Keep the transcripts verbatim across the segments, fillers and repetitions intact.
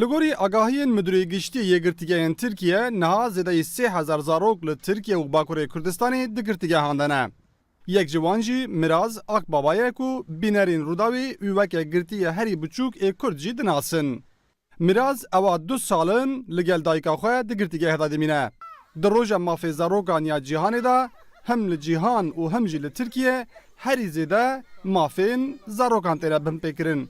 Li gorî agahiyên Midûrê Giştî yê Girtîgehên Tirkiye, niha zêdeyî sê hezar zarok li Tirkiye û Bakurê Kurdistanê di girtîgehan de ne. Yek ji wan jî Miraz Akbaba ye ku bînerên Rûdawê wî weke girtiyê herî biçûk ê Kurd jî dinasin. Miraz ewa du sal in li gel dayika xwe di girtîgehê de dimîne. Di roja mafê zarokan ya cîhanê de hem li cîhan û hem jî li Tirkiye herî zêde mafên zarokan têne binpêkirin.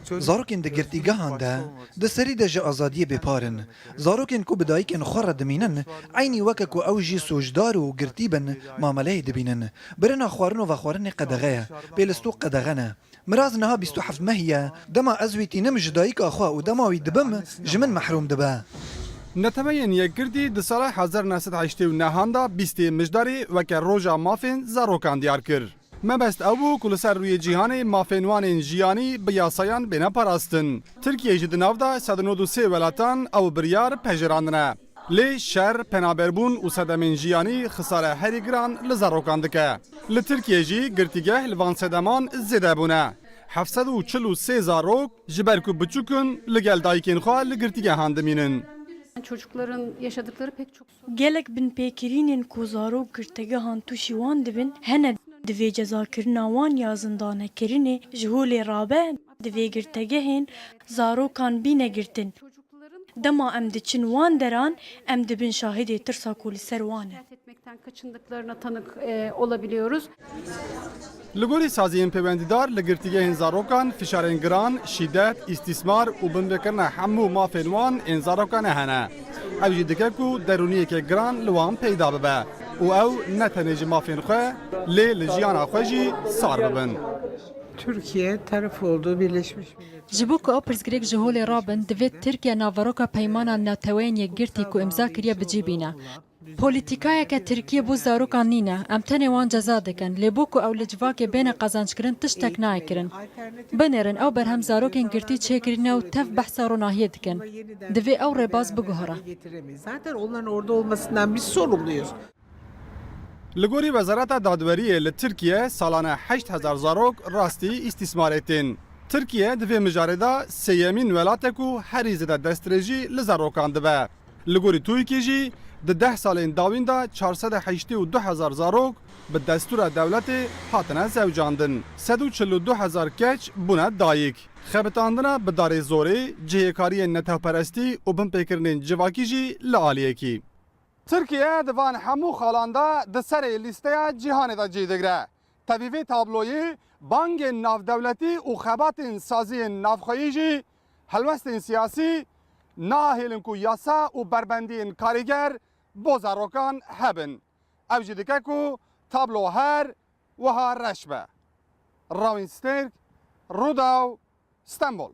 Zarokên di girtîgehan de di serî de ji azadiyê bêpar in. Zarokên ku bi dayikên xwe re dimînin, eynî weke ku ew jî sûcdar û girtî bin, mameleyê dibînin. Birina xwarin û vexwarinê qedexe ye. Pêlistûk qedexe ne. Miraz niha bîst û heft mehî ye. Dema ez wî tînim ji dayika xwe û dema wî dibim, ji min mehrûm dibe. Neteweyên Yekgirtî di sala hezar neh sed heştê û nehan de bîstê Mijdarê weke Roja Mafên Zarokan diyar kir. Mebest ew bû ku li ser rûyê cîhanê mafên wan ên jiyanî bi yasayan bêne parastin. Tirkiye jî di nav de sed û nod û sê welatan ew biryar pejirandine. Lê şer, penaberbûn û sedemên jiyanî xisare herî giran li zarokan dike. Li Tirkiye jî girtîgeh li van sedeman zêde bûne. Heft sed û çil û sê zarok ji ber ku biçûk in li gel dayikên xwe li girtîgehan dimînin. Çocukların yaşadıkları pek çok sorun. Gelek binpêkirînên ku zarok girtegehan tûşî wan dibin hene, divê cezakirina wan ya zindanekirinê ji holê rabe, divê girtegehên zarokan bîne girtin. Dema em diçin wan deran, em dibin şahidê tirsa ku li ser wan e. Etmekten kaçındıklarına tanık e, olabiliyoruz. Li gorî saziyên pêwendîdar li girtîgehên zarokan fişarên giran, şîdet, îstîsmar û binpêkirina hemû mafên wan ên zarokan e hene. Ev jî dike ku derûniyeke giran li wan peyda bibe û ew ne tenê ji mafên xwe lê li jiyana xwe jî sar bibin. Türkiye taraf olduğu Birleşmiş Milletler. Ji bo ku ew pirsgirêk ji holê rabin, divê Tirkiye naveroka Peymana Neteweyên Yekgirtî ku îmza kiriye bi cî bîne. Polîtîkayeke Tirkiye bo zarokan nîne, em tenê wan ceza dikin, lê bo ku ew li civakê bêne qezenckirin tiştek nayê kirin. Binêrin ew berhem zarokên girtî çêkirîne û tev behsa ronahiyê dikin. Divê ew rêbaz biguhere. Zaten onların orada olmasından biz sorumluyuz. Li gorî Wezareta Dadweriyê li Tirkiye salane heşt hezar zarok rastî îstîsmarê tên. Tirkiye di vê mijarê de sêyemîn welat e ku herî zêde destdirêjî li zarokan dibe. Li gorî TÜİKê jî di deh salên dawîn de çar sed û heştê û du hezar zarok bi destûra dewletê hatine zewcandin. Sed û çil û du hezar keç bûne dayik. Xebitandina bi darê zorê, cihêkariyên netewperestî û binpêkirinên civakî jî li aliyekî. Tirkiye di van hemû xalan de di serê lîsteya cîhanê de cî digre. Tevî vê tabloyê bangên navdewletî û xebatên saziyên navxweyî jî helwestên siyasî nahêlin ku yasa û berbendiyên karîger bo zarokan hebin. Ev jî dike ku tablo her wiha reş be. Rawîn Stêrk, Rûdaw, Stenbol.